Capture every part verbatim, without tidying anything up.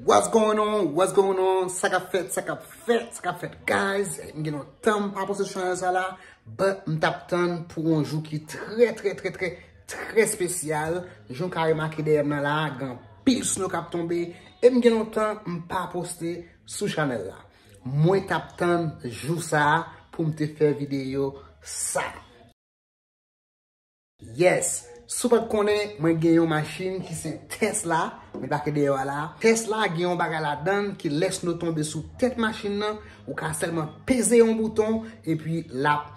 What's going on? What's going on? Sa k ap fèt? Sa k ap fèt? Sa k ap fèt, guys? M gen lontan m pa poste sou chanèl sa la, but m t ap tann pou yon jou ki trè, trè, trè, trè, trè espesyal. Jan w ka remake dèyè m nan la, gen anpil snow k ap tonbe, e m gen lontan m pa poste sou chanèl la. Mwen t ap tann jou sa a pou m te fè videyo sa. Yes! Si w pa t konnen, mwen gen yon machin ki se Tesla, mwen pake dèyè w la. Tesla gen yon bagay ladan l ki lè snow tonbe sou tèt machin nan, ou ka sèlman peze yon bouton epi l ap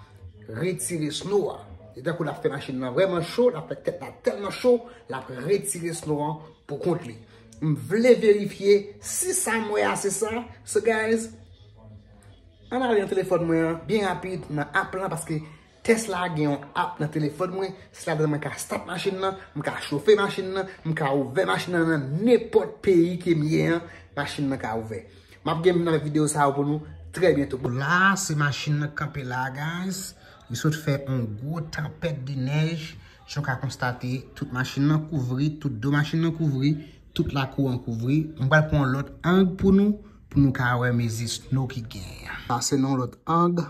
retire snow a. E tankou l ap fè machin nan vrèman cho, l ap fè tèt la tèlman cho, l ap retire snow an pou kont li. M vle verifye si sa m wè a se sa. So guys, ann ale nan telefòn mwen an byen rapid nan app lan, paske Tesla gen yon app nan telefòn mwen, se ladan mwen ka start machin nan, m ka chofe machin nan, m ka ouvè machin nan nan nenpòt peyi ke m ye an, machin nan ka ouvè. M ap gen nan videyo sa yo pou nou trè byento. La, se machin nan kanpe la, guys. Li sot fè yon gwo tanpèt de nèj. Jan w ka konstate, tout machin nan kouvri, tout do machin nan kouvri, tout lakou an kouvri. M pral pran yon lòt ang pou nou, pou nou ka wè mezi snow ki genyen. Sa se nan yon lòt ang.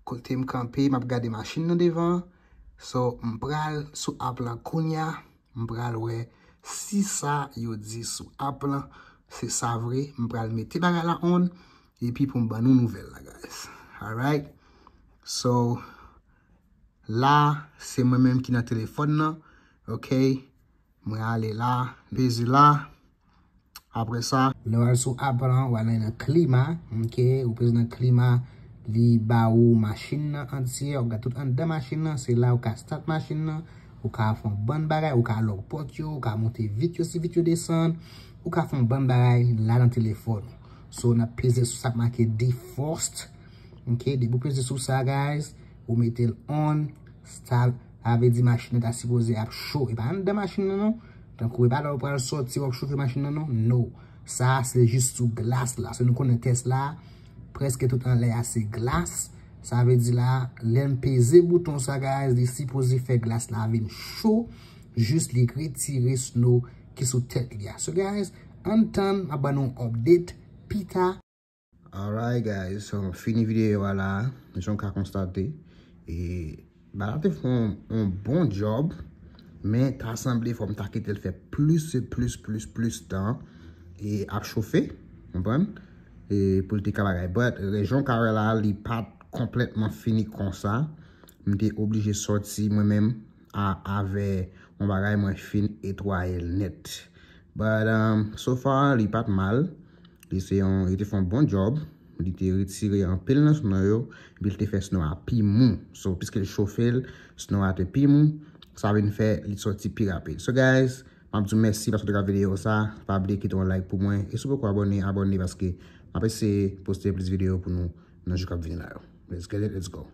Kote m kanpe, m ap gade machin nan devan. So, m pral sou app lan kounya. M pral wè si sa yo di sou app lan se sa vre. M pral mete bagay la on, epi pou m ban nou nouvèl la, guys. Alright. So, la, se mwen menm ki nan telefòn nan. Ok. Mwen ale la, peze la. Apre sa, lè w al sou app lan, w al nan klima, ok, ou peze nan klima, li ba ou machin nan antye, w ap gade tout anndan machin nan, se la ou ka start machin nan, ou ka fè yon bann bagay, ou ka lòk pòt yo, ou ka monte vit yo si vit yo desann, ou ka fè yon bann bagay la nan telefòn ou. So, n ap peze sou sa k make defrost, ok, depi w peze sou sa, guys, ou mete l on, sa, sa vle di machin nan ta sipoze ap cho. E pa anndan machin nan non. Tankou e pa lè w pral sòti w ap chofe machin nan non. No. Sa se jis sou glas la. So nou konnen Tesla, prèske tout anlè a se glas. Sa vle di la, lè m peze bouton sa, guys, li sipoze fè glas la vin cho. Jis li retire snow ki sou tèt li a. So, guys, ann tann, m ap ban nou update pita. Alright, guys, so, m fini videyo a la, jan w ka konstate. E, bagay la te fè yon, yon bon djòb, men ta sanble fò m ta kite l fè plis, plis, plis, plis tan, e ap chofe, konprann? E pou l te ka bagay. But, jan w ka wè la, li pa t konplètman fini konsa. M te oblije sòti mwen menm a, avè yon bagay mwen fin netwaye l nèt. But, um, so far, li pa t mal. Li se yon, li te fè yon bon djòb. Li te retire anpil nan snow yo. Epi li te fè snow a pi mou. So, piske l chofe l, snow a te pi mou. Sa vin fè li sòti pi rapid. So, guys, m ap di w mèsi paske w te gade videyo sa. Pa bliye kite yon like pou mwen. E si w poko abòne, abòne paske m ap eseye poste plis videyo pou nou nan jou k ap vini la yo. Let's get it, let's go.